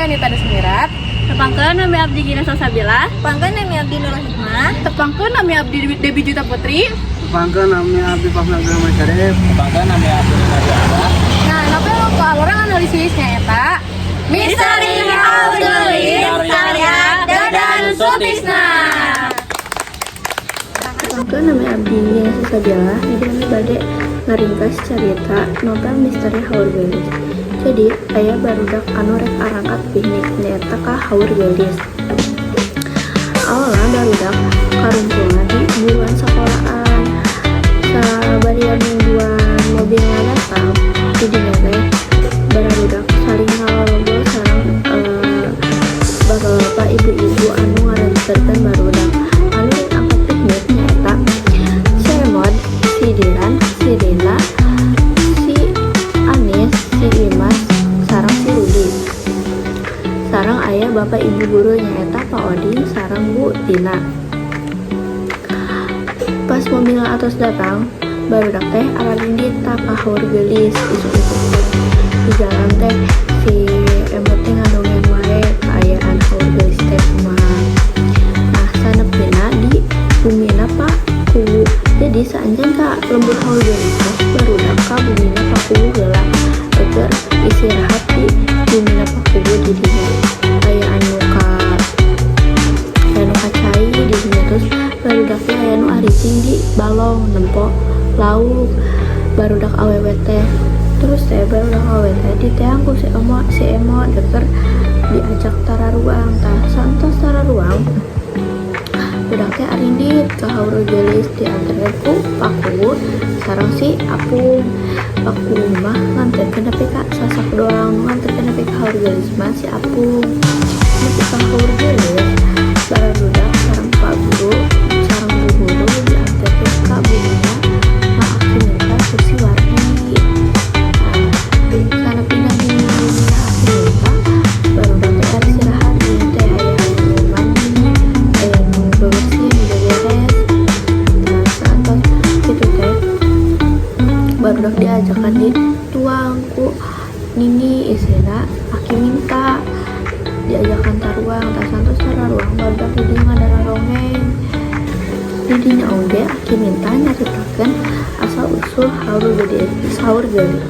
Fenita Desmirat. Tepangkeun, nami abdi Gina Salsabila. Tepangkeun, nami abdi Nurul Hikmah. Tepangkeun, nami abdi Debi Juta Putri. Tepangkeun, nami abdi Fahmi Abdul Syarif. Tepangkeun, nami abdi Nabi Abah. Nah, novel nu ku urang analisis nyaeta Misteri Haur Geulis karya Dadan Sutisna. Tepangkeun, nami abdi Gina Salsabila. Di nami bade ngaringkas carita novel Misteri Haur Geulis. Jadi aya barudak anu rek arangkat piknik nyaeta ka Haur Geulis. Awalna barudak karumpulna di buruan sekolahan. Sabari nungguan mobilna datang, di dinya teh barudak saling ngalologo sareng bapak-bapak, ibu-ibu anu ngarenterkeun barudak. Anu rek angkat piknik nyaeta si Emod, si Dilan, si Rina, si Anis, si Imas, sareng si Rudi. Sareng aya bapak ibu guru nyaeta Pak Oding sareng Bu Tina. Pas mobil atos datang, barudak teh aralindit tah ka Haur Geulis isuk-isuk teh. Di jalan teh si Emot teh ngadongeng wae kaayaan Haur Geulis teh kumaha. Nah, sanepina di bumina Pak Kuwu. Jadi saacan ka lembur Haur Geulis teh barudak ka bumina Pak Kuwu heula agar istirahat di bumina Pak Kuwu. Di dinya aya nu ka cai di dinya, terus barudak teh aya nu aricing di balong nempo lauk barudak awewe teh. Terus teh barudak awewe teh diteang ku si Emot keur diajak tararuang. Tah, saentos tararuang, budak teh arindit ke Haur Geulis diantarkeun ku Pak Kuwu sareng si Apung. Pak Kuwu mah nganterkeun nepi ka sasak doang, nu nganterkeun nepi ka Haur Geulis mah si Apung. Nepi ka Haur Geulis, barudak sareng Pak Guru sareng Bu Guru diantarkeun ka bumina Ma Aki Minta ku si Wardi. Nah, sanepina di bumina Aki Minta, barudak teh istirahat. Di teh aya anu mandi, aya nu bebersih, nu beberes. Nah, saentos kitu teh barudak diajakan di tuang ku Nini, istrina Aki Minta, diajakan taruang. Tah, saentos taruang, barudak di dieu ngadararongeng. Di dinya oge Aki Minta nyaritakeun asal usul Haur Geulis, Haur Geulis.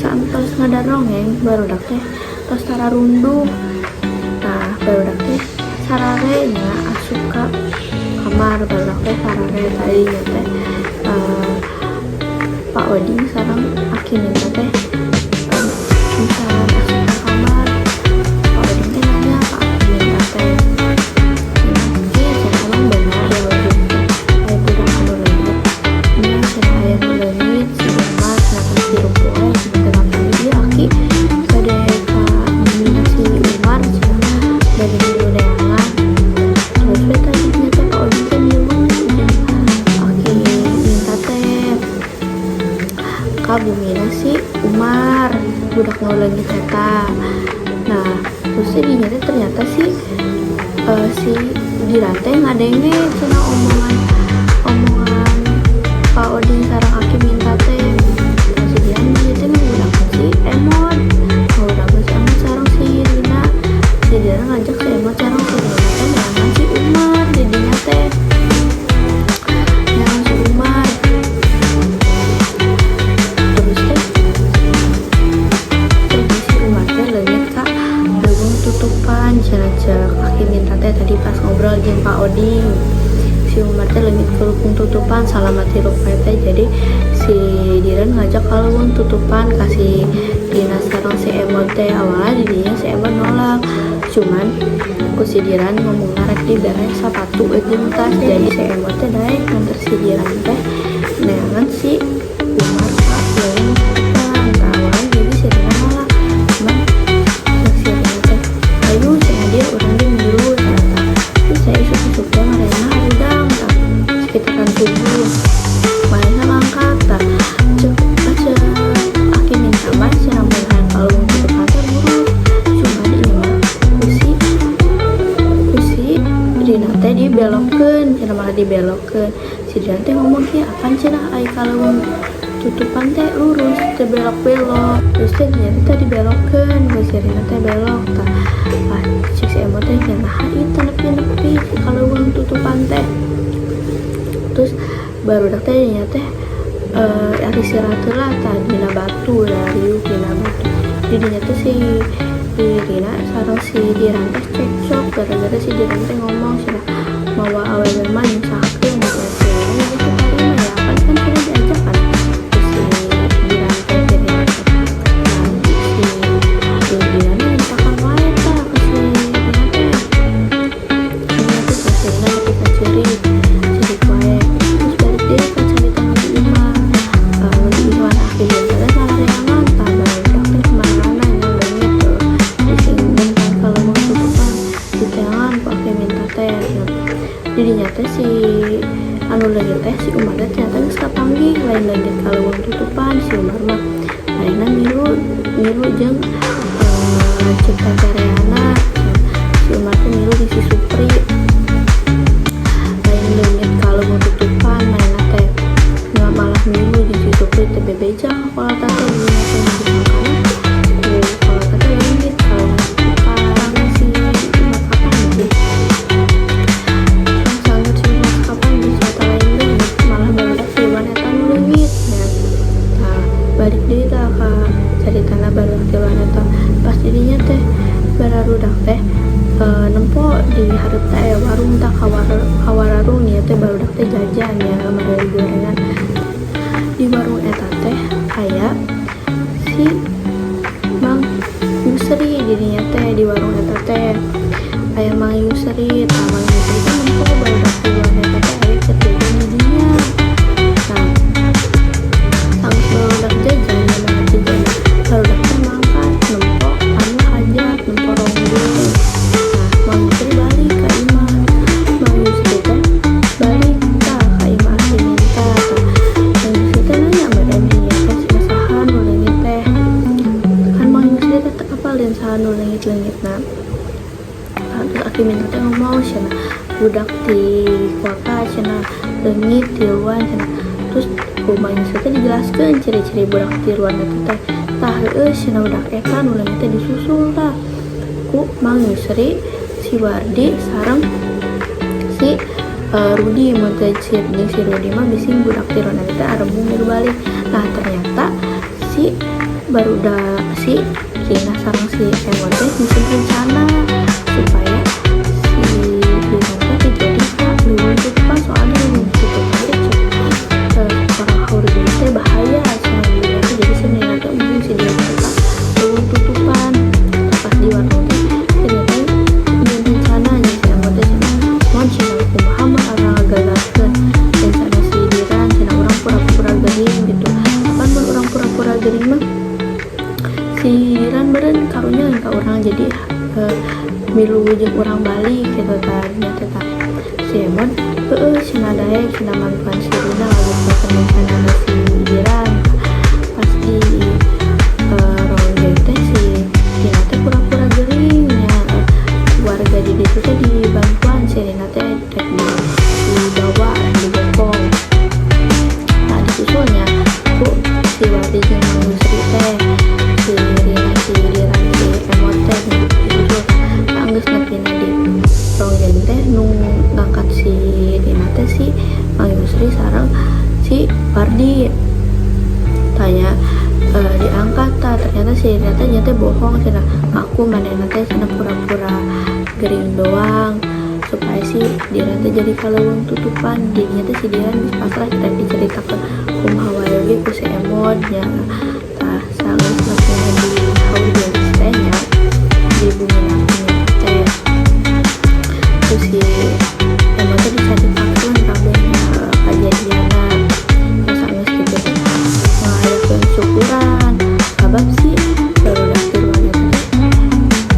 Saentos ngadarongeng, barudak teh tos tararunduh. Tah, barudak teh sarare nya asup ka kamar. Barudak teh sarare. Tadinya teh Pak Oding sareng Aki Minta teh encan asup ka kamar. Pak Oding teh nanya ka Aki Minta teh, "Ki, cenah, emang benar di lembur teh aya budak anu leungit?" "Nya," cenah, "aya nu leungit, si Umar," cenah, "tos 3 poe," cenah, "teu kapanggih ieu. Aki bade ka bumina si Umar," cenah, "bade milu neangan." Terus we tadinya teh Pak Oding teh milu jeung Aki Minta teh ka bumina si Umar, budak nu leungit eta. Nah, terus teh dinya teh ternyata si Dilan teh ngadenge cenah omongan omongan Pak Oding sareng Aki Minta teh. Terus si Dilan dia teh menggunakan si Emot, menggunakan si Emot sareng si Rina. Si Dilan ngajak si Emot sareng si Rina teh neangan si Umar. Didinya teh neangan si Umar. Terus teh jadi si Umar teh leungit ka leuweung tutupan cenah, cek Aki Minta teh tadi pas ngobrol jeung Pak Oding. Si Umar teh leungit ke leuweung tutupan salamat hirup teh. Jadi si Dilan ngajak ka leuweung tutupan ka si Dina sareng si Emot teh. Awalnya didinya si Emot nolak, cuman ku si Dilan ngomong rek dibere sepatu jeung tas, jadi si Emot teh daek nganter si Dilan teh neangan si Umar ka leuweung tutupan. Tah, awalnya jadi si Dina nolak, cuman cek si Dina teh, "Ayo," cenah, "dia urang ge milu," cenah. Tah, terus saya isuk-isuk teh marehna hudang. Tah, sekitaran subuh marehna mangkat. Tah, cek cek Aki Minta mah cenah mun hayang ka leuweung tutupan teh buru, cuman ieu mah ku si Rina teh dibelokkeun cenah, malah dibelokkeun. Si Dilan teh ngomong kieu, "Apan," cenah, "ai ka leuweung tutupan teh lurus, teh belok-belok. Terus teh ternyata teh dibelokkeun ku si Rina teh, belok tah. Ah, cek si Emot teh, "Naha ieu teh nepi-nepi ka leuweung tutupan teh?" Terus barudak teh nya teh ari istirahat heula tah dina batu lah, riuk dina batu. Di dinya teh si Rina sareng si Diran teh cekcok gara-gara si Diran teh ngomong cenah mawa awewe mah nyusahkeun ya. Si Rina juga tarima ya kan, kan sudah diajak kan ku si Diran teh, si Rina teh. Nah, si Diran mintakan wae tah ke si Rina teh. Rina teh si Rina nepi ka ceurik ceurik wae. Terus balik deui ka carita di imah. Di imah aki teh sarareangan tah barudak teh kemana nya leungit tuh disimpan ka leuweung tutupan, diteangan ku aki Minta teh. Didinya teh si anu leungit teh, si Umar teh, ternyata geus kapanggih, lain leungit ka leuweung tutupan si Umar mah. Akhirna milu milu jeung lanceuk tereana. Si Umar teh milu di si Supri, lain leungit ka leuweung tutupan mainna teh, nggak malah milu jeung si Supri teh, bebeja ka kolot teh. Didinya teh disangkana ku kolot teh leungit ka leuweung tutupan. Si Umar kapanggih, sangat si Umar kapanggih ternyata lain leungit, malah barudak tiluan eta nu leungit nya. Nah, balik deui tah ka caritana barudak tiluan eta. Pas didinya teh bararudak teh nempo di hareup teh aya warung tah, ka warung nya teh barudak teh jajan ya, meuli gorengan. Di warung eta teh aya si Mang Yusri. Didinya teh di warung eta teh aya Mang Yusri. Tah, Mang Yusri teh nempo barudak tiluan eta teh aya keur jajan di dinya. Nah, sanggeus barudak jajan, barudak jajan, barudak teh mangkat nempo anu hajat, nempo ronggeng. Nah, Mang Yusri balik ka imah. Mang Yusri teh balik tah ka imah aki Minta. Tah, Mang Yusri teh nanya meureun dinya teh cenah saha nu leungit teh. Kan Mang Yusri teh teu apaleun saha nu leungit-leungitna. Nah, terus aki Minta teh ngomong cenah budak di kota cenah leungit tiluan cenah. Terus ku Mang Yusri teh dijelaskeun ciri-ciri budak tiluan eta teh. Tah, heueuh cenah, budak eta nu leungit teh. Disusul tah ku Mang Yusri, si Wardi sareng si Rudi. Mun teh si jeung si Rudi mah bising budak tiluan eta teh arembung milu balik. Nah, ternyata si barudak si Rina sareng si Emon teh nyusun rencana supaya si Rina teh jadi ka leuweung tutupan, soalnya leuweung tutupan teh cek orang Haurgeulis teh bahaya cenah dinya teh. Jadi sebenarnya teh embung si dia teh ka leuweung tutupan. Pas di warung teh ternyata nyieun rencana nya si Emon teh cenah, "Mon," cenah, "kumaha mun urang ngagagalkeun rencana si Diran?" cenah, "Urang pura-pura gering gitu. Kapan mun urang pura-pura gering mah si Diran meureun karunya ka urang, jadi milu jeung urang balik gitu." Tah, nya teh tah si Emon, "Heueuh," cenah, "daek," cenah, mantuan si Rina ngagalkeun rencana si Diran. Pas di ronggeng teh si Rina teh pura-pura gering nya. Warga di ditu teh dibantuan, si Rina teh rek dibawa, dibokong. Nah, disusulnya ku si Wardi jeung Mang Yusri teh, si Rina, si Diran, si Emot teh disusul. Nah, geus nepina di ronggeng teh nu ngangkat si Rina teh si Mang Yusri sareng si Wardi. Tanya diangkat tah, ternyata si Rina teh nya teh bohong cenah, ngaku manehna teh cenah pura-pura gering doang supaya si Diran teh jadi ka leuweung tutupan. Dinya teh si Diran geus pasrah rek diceritakeun kumaha wae oge ku si Emot nya. Tah, sanggeus nepina di Haurgeulis teh nya di bumi teh, terus si Emot teh dicaritakeun kabeh kajadianna. Terus sanggeus kitu teh ngayakeun syukuran sabab si barudak tiluan eta teh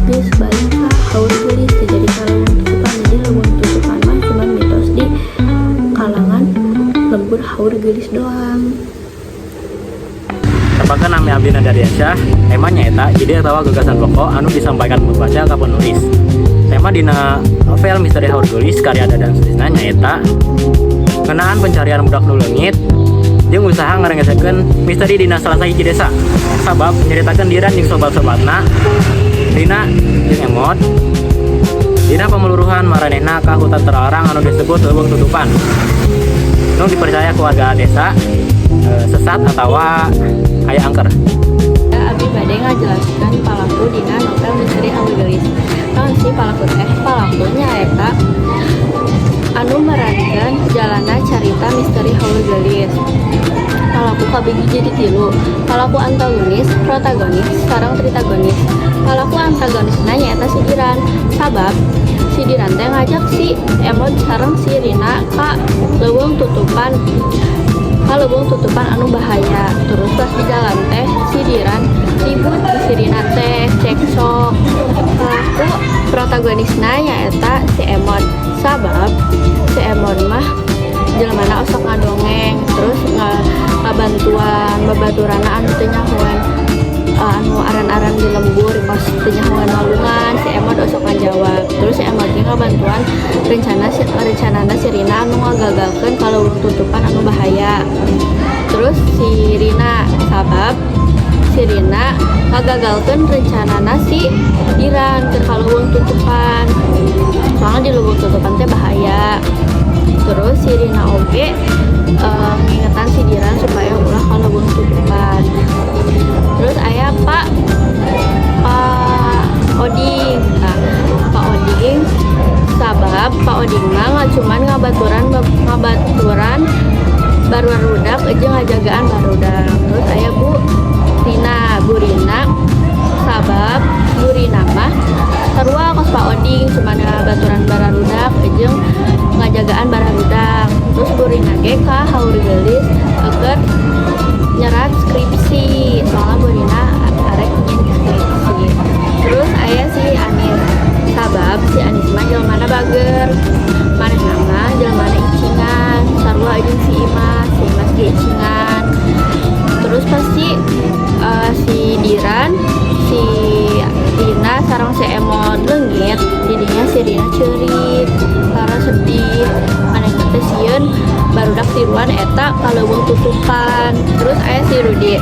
geus balik ka Haurgeulis, teu jadi ka leuweung tutupan. Jadi leuweung tutupan mah cuman mitos di kalangan lembur Haurgeulis doang. Tepangkeun, nami abdi Nanda Diansyah. Tema nyaeta ide atawa gagasan pokok anu disampaikan pembaca ka penulis. Tema dina novel Misteri Haur Geulis karya Dadan Sutisna nyaeta ngeunaan pencarian budak nu leungit. Jeung usaha ngarengesekeun misteri dina salah sahiji desa. Sabab nyaritakeun Diran jeung sobat-sobatna, Rina jeung Emot, dina pameluruhan maranehna ka hutan terlarang anu disebut Leuweung Tutupan. Nu dipercaya keluarga desa sesat atau aya angker. Abdi bade ngajelaskeun palaku dina novel Misteri Haur Geulis. Naon sih palaku teh? Palaku nyaeta anu merankeun jalana carita Misteri Haur Geulis. Palaku kabagi jadi tilu. Palaku antagonis, protagonis, sareng tritagonis. Palaku antagonisna nyaeta si Diran. Sabab si Diran teh ngajak si Emot sareng si Rina ka leuweung tutupan anu bahaya. Terus pas di jalan teh si Diran ribut si Rina teh cekcok. Pelaku protagonisna nyaeta si Emon. Sabab si Emon mah jelemana osok ngadongeng, terus ngabantuan babaturana anu teu nyahoan, anu aran-aran di lembur pas teu nyahoan walungan, si Emon osok ngajawab. Terus si Emon ge ngabantuan rencanana si Rina anu ngagagalkeun ka leuweung tutupan anu bahaya. Terus si Rina, sabab si Rina ngagagalkeun rencanana si Diran ke ka leuweung tutupan, soalnya di leuweung tutupan teh bahaya. Terus si Rina oge ngingetan si Diran supaya ulah ka leuweung tutupan. Terus aya Pak Pak Oding. Nah, Pak Oding, sabab Pak Oding mah nggak cuman ngabaturan barudak jeung ngajagaan barudak. Terus aya Bu Rina. Bu Rina, sabab Bu Rina mah sarua kos Pak Oding, cuman ngabaturan barudak jeung ngajagaan barudak. Terus Bu Rina ge ka Haur Geulis keur nyerat skripsi, soalnya Bu Rina arek nyieun skripsi. Terus aya si Anis, sabab si Anis mah jelmana bager, manehna mah jelmana icingan, sarua jeung si Imas. Si Imas ge icingan. Terus pasti si Diran, si Rina sareng si Emon leungit, jadinya si Rina ceurik karena sedih, manehna teh sieun barudak tiluan eta ka leuweung tutupan. Terus aya si Rudi,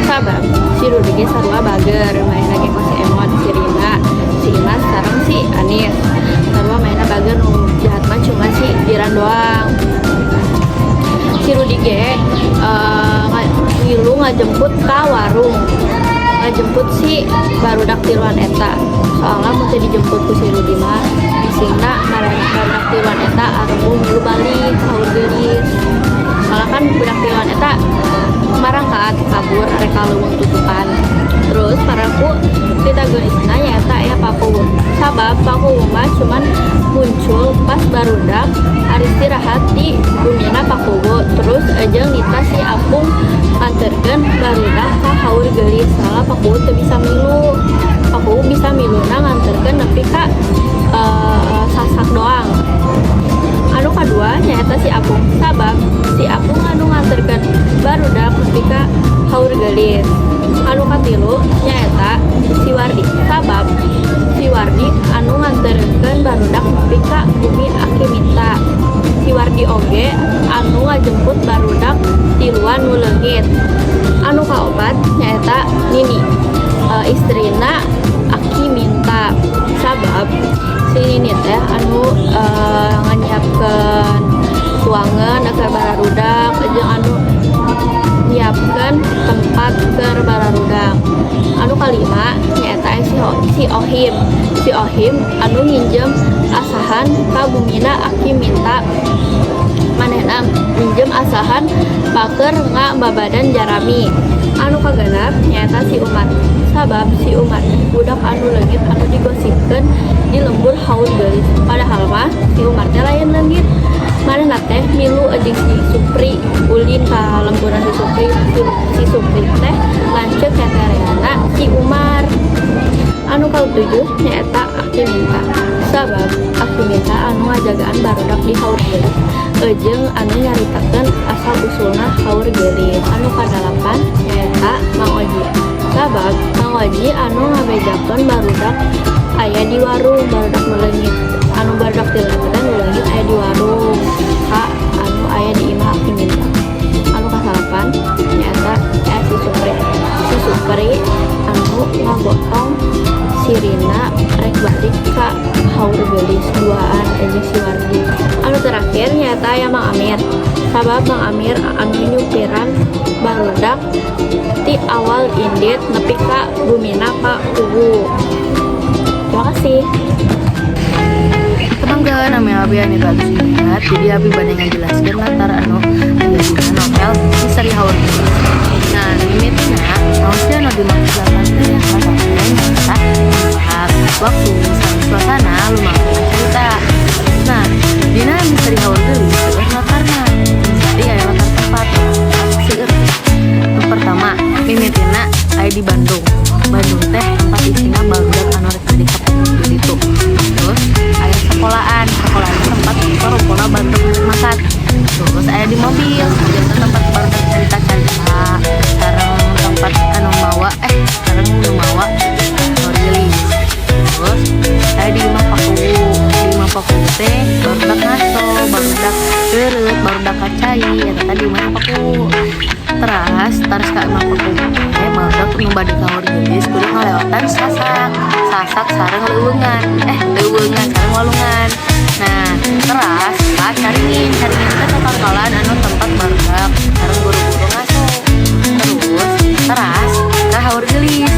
sabab si Rudi ge sarua bager, mainna ge kos si Emon, si Rina, si Imas sareng si Anis, sarua mainna bager. Nu jahat mah cuma si Diran doang. Si Rudi ge ngilu ngajemput ka warung, ngajemput si barudak tiluan eta, soalnya mun teu dijemput ku si Rudi mah bisingna barudak tiluan eta arembung milu balik ka Haur Geulis, soalnya kan budak tiluan eta marangkat kabur arek ka leuweung tutupan. Terus palaku protagonisna nyaeta aya Pak Kuwu, sabab Pak Kuwu mah cuman muncul pas barudak aristirahat di bumina Pak Kuwu. Terus jeung nita si Apung nganterkeun barudak ka Haur Geulis, soalnya Pak Kuwu teu bisa milu. Pak Kuwu bisa miluna nganterkeun nepi ka sasak doang. Anu kadua nyaeta si Apung, sabab si Apung anu nganterkeun barudak nepi ka Haur Geulis. Anu katilu nyaeta si Wardi, sabab si Wardi anu nganterkeun barudak nepi ka bumi Aki Minta. Si Wardi oge anu ngajemput barudak tiluan nu leungit. Anu kaopat nyaeta Nini, istrina Aki Minta, sabab si Nini teh anu nganyiapkeun tuangan keur bararudak jeung anu nyiapkeun tempat keur bararudak. Anu kalima nyaeta si Ohim. Si Ohim anu nginjem asahan ka bumina Aki Minta, manehna minjem asahan paker ngababadan jarami. Anu kagenep nyaeta si Umar, sabab si Umar teh budak anu leungit anu digosipkeun di lembur Haur Geulis, padahal mah si Umar teh lain leungit. Manehna teh milu jeung si Supri ulin ka lemburan si Supri. Si Supri teh lanceuk tetereana si Umar. Anu katujuh nyaeta Aki Minta, sabab Aki Minta anu ngajagaan barudak di Haur Geulis jeung anu nyaritakeun asal usulna Haur Geulis. Anu kadalapan nyaeta Mang Oji, sabab Mang Oji anu ngabejakeun barudak aya di warung, barudak nu leungit, anu barudak tiluan teh nu leungit aya di warung ka anu aya di imah Aki Minta. Anu kasalapan ngagotong si Rina rek balik ka Haurgeulis duaan jeung si Wardi. Anu terakhir nyaeta aya Mang Amir, sabab Mang Amir anu nyupiran barudak ti awal indit nepi ka bumina ka kubu. Terima kasih. Tepangkeun, nami abi Anita Agus. Jadi abi bade ngajelaskeun latar anu aya dina novel Misteri Haur Geulis. Nah, mimitina naon sih anu dimaksud latar teh? Latar teh nyaeta tempat, waktu, sareng suasana lumangkung cerita. Nah, dina Misteri Haur Geulis seueur latarna. Jadi aya latar tempat, seueur. Nu pertama, mimitina aya di Bandung. Bandung teh tempat isina barudak anu rek balik ka di ditu. Terus aya sekolahan, sekolahan tempat rumpuna barudak masak. Terus aya di mobil, mobil teh tempat barudak cerita-cerita, sareng tempat anu mawa sareng nu mawa rilis. Terus aya di imah Pakuwu, di imah Pakuwu teh barudak ngaso, barudak leureut, barudak ka cai, eta teh di imah Pakuwu. Teras, teras ka imah Pakuwu teh barudak nu bade ka Haurgeulis kudu ngalewatan sasak, sasak sareng leuweungan, leuweungan sareng walungan. Nah, teras ka Caringin, Caringin teh tatangkalan anu tempat barudak sareng guru-guru ngaso. Terus teras ka Haurgeulis.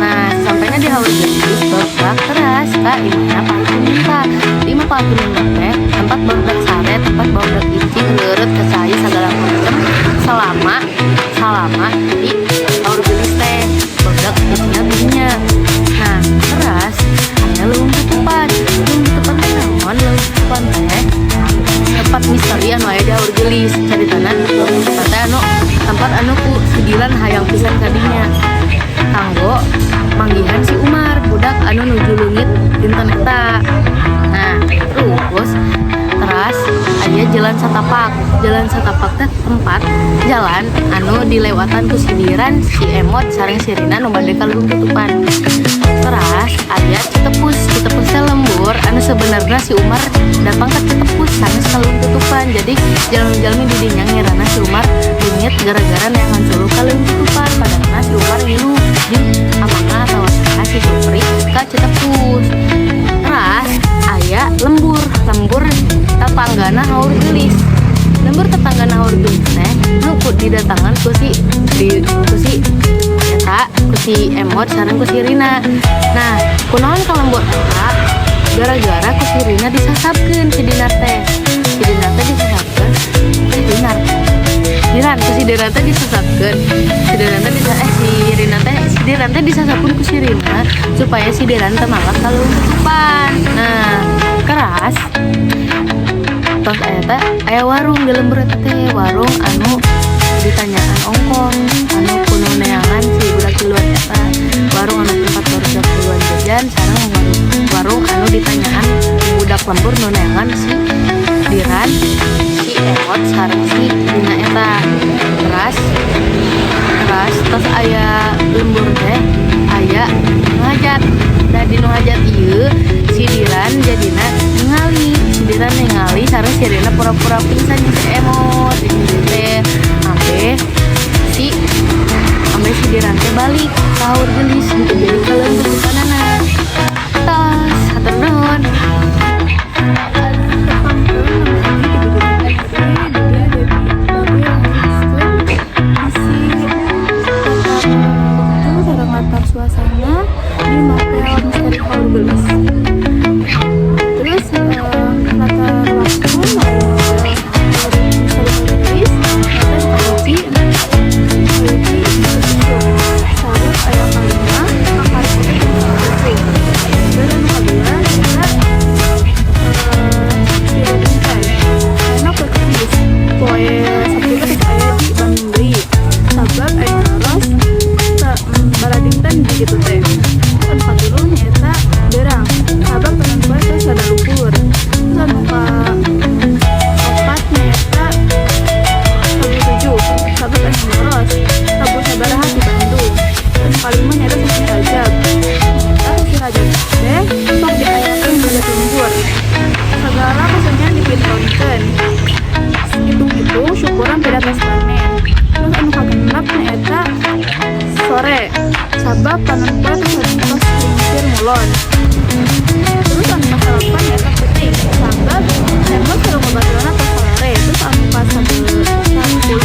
Nah, sampainya di Haurgeulis barudak teras ka imahna Pak Hakim. Di imah Pak Hakim teh tempat barudak sare, tempat barudak cicing, leureut, ka cai segala macem selama selama di Haurgeulis teh barudak cicingna dinya. Nah, teras aya leuweung tutupan. Leuweung tutupan teh naon? Leuweung tutupan teh tempat misteri anu aya di Haurgeulis. Caritana leuweung tutupan teh anu tempat anu ku si Dilan hayang pisan ka dinya kanggo manggihan si Umar, budak anu nuju leungit dinten eta. Nah, terus teras aya jalan satapak. Jalan satapak teh tempat jalan anu dilewatan ku si Diran, si Emot sareng si Rina nu bade ka leuweung tutupan. Teras aya Citepus. Citepus teh lembur anu sebenarnya si Umar datang ke Citepus sanes ka leuweung tutupan. Jadi jalmi-jalmi di dinya ngirana si Umar leungit gara-gara neangan suluh ka leuweung tutupan, padahal si Umar ngilu jeung amangna atawa saha, si Supri, ka Citepus. Teras aya lembur, lembur tetanggana Haurgeulis. Lembur tetanggana Haurgeulis teh nu ku didatangan ku si di ku si eta, ku si Emot sareng ku si Rina. Nah, kunaon ka lembur eta? Gara-gara ku si Rina disasapkeun, si Dinar teh, si Dinar teh disasapkeun, Dinar, Diran, ku si Diran teh disasapkeun, si Diran teh bisa si Rina teh, si Diran teh disasapkeun ku si Rina supaya si Diran teh malah ka leuweung tutupan. Nah, keras tos aya teh aya warung di lembur eta teh, warung anu ditanyaan ongkong anu kuno neangan si budak tiluan eta, warung anu tempat barudak tiluan jajan sareng warung, warung anu ditanyaan budak lembur nu neangan si Diran, si Emot sareng si Rina eta. Teras, teras tos aya lembur teh aya nu hajat. Nah, di nu hajat ieu si Diran jadina ningali, si Diran ningali sareng si Rina pura-pura pingsan jeung si Emot di teh ambe si Diran teh balik ka Haurgeulis gitu, jadi ka leuweung tutupanana. Tos, hatur nuhun. Tepangkeun, nami abdi Debbie Juta Putri. Jadi Debbie bade ngajelaskeun isi latar waktu sareng latar suasana di novel Misteri Haurgeulis. Terus latar waktu novel Misteri Haurgeulis nyaeta kahiji hiji isuk, sareng aya kalima kakarik oge jam 7. Dan anu kadua nyaeta lila dinten karena poe Kemis, poe Sabtu teh aya di Bandung deui sabab aya naros baladinten di kitu teh. Anu katilu nyaeta beurang sabab penentuan tos rada luhur. Terus anu kaopat nyaeta 7 sabab aya boros tabuh sabaraha di Bandung. Anu kalima nyaeta sasi Rajab, nyaeta sasi Rajab teh sok diayakeun hajat lembur, sagala kesunyian dipintonkeun, hitung-hitung syukuran pada tos panen. Terus anu kagenep nyaeta sore, sabab panon poe tos lingsir ngulon. Terus anu kasalapan nyaeta peuting, sabab Emot sareng babaturanna tos salare. Terus anu ka-10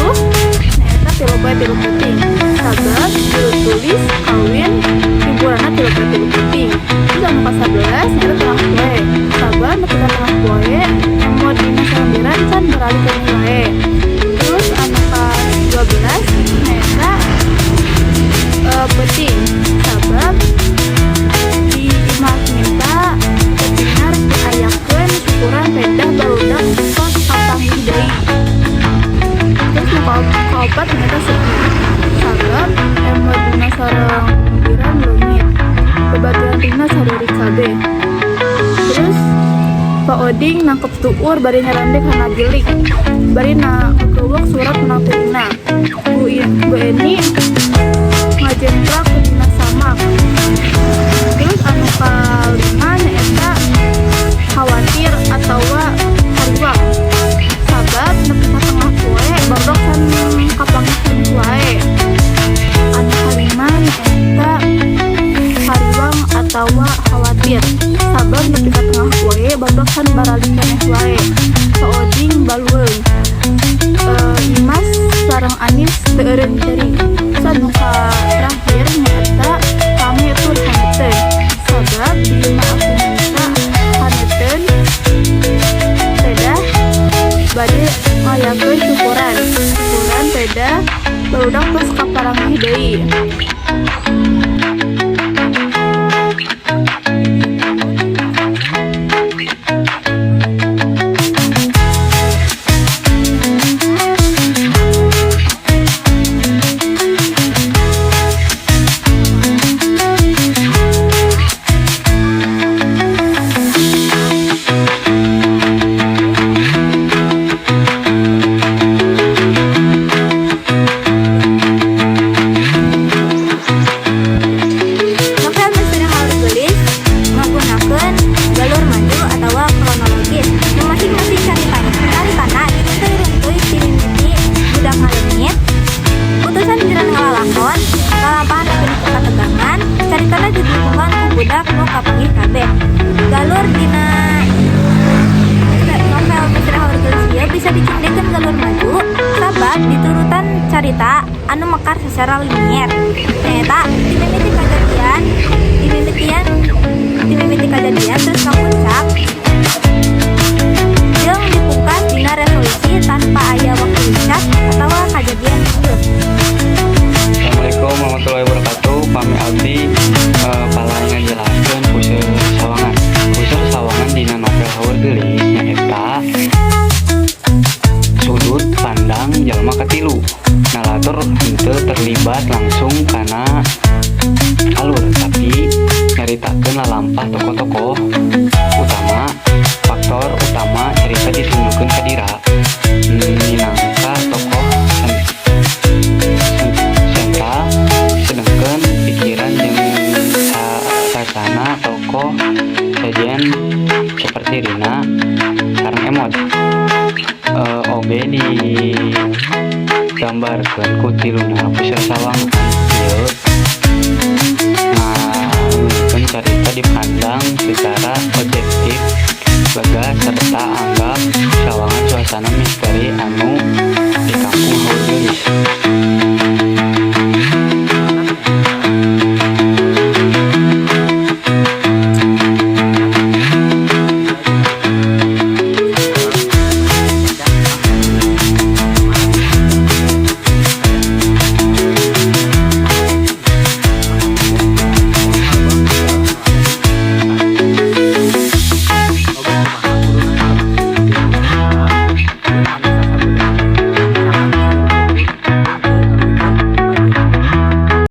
nyaeta 3 poe 3 peuting, sabab tilu tulis kawin liburanna 3 poe 3 peuting. Terus anu ka-11 nyaeta tengah poe, sabab nepi ka tengah poe Emot dina sareng Diran can baralik keneh wae. Terus anu ka-12 nyaeta peuting, sabab di imah minta peutingna rek diayakeun syukuran pedah barudak tos kapanggih deui. Terus nu kaopat nyaeta sepi, sabab Emot dina sareng Diran leungit, babaturan Rina sarurik kabeh. Terus Pak Oding nangkep tuur bari nyarande kana bilik bari na kekeuweuk surat menang ti Rina. Bu Eni ngajemprak ke dinas samak. Terus anu kalima nyaeta khawatir atawa hariwang, sabab nepi ka tengah poe barudak can kapanggih keneh wae. Anu kalima nyaeta hariwang atawa khawatir, sabab nepi ka tengah poe barudak can baralik keneh wae. Pak Oding balueung, Imas sareng Anis teu eureun ceurik. Terus anu terakhir nyaeta rame tur haneteun, sabab di imah Aku Minta haneteun pedah bade ngayakeun syukuran syukuran pedah barudak tos kaparanggih deui. Novel Misteri Haur Geulis menggunakan galur maju atau kronologis. Nu masing-masing caritana diruntui-runtui ti mimiti budak ngaleungit, putusan jiran ngalalakon, lalampahan nepi ka kategangan, caritana didukungan ku budak nu kapanggih kabeh. Galur dina novel Misteri Haur Geulis ieu bisa dicindekkeun galur maju sabab diturutan carita anu mekar secara linier. Nyaeta dimimiti kajadian terus ka puncak jeung dipungkas dina resolusi tanpa aya waktu licat atawa kajadian lanjut. Assalamualaikum warahmatullahi wabarakatuh. Pami abdi palay ngajelaskeun puseur sawangan. Puseur sawangan dina novel Haur Geulis nyaeta sudut pandang jalma katilu. Narator henteu terlibat langsung kana alur, tapi nyaritakeun lalampah tokoh-tokoh utama. Faktor utama cerita ditunjukkeun ka Dira minangka tokoh sentral, sedangkan pikiran jeung sasana tokoh sejen seperti Rina sareng Emot oge digambarkeun ku tiluna puseur sawangan.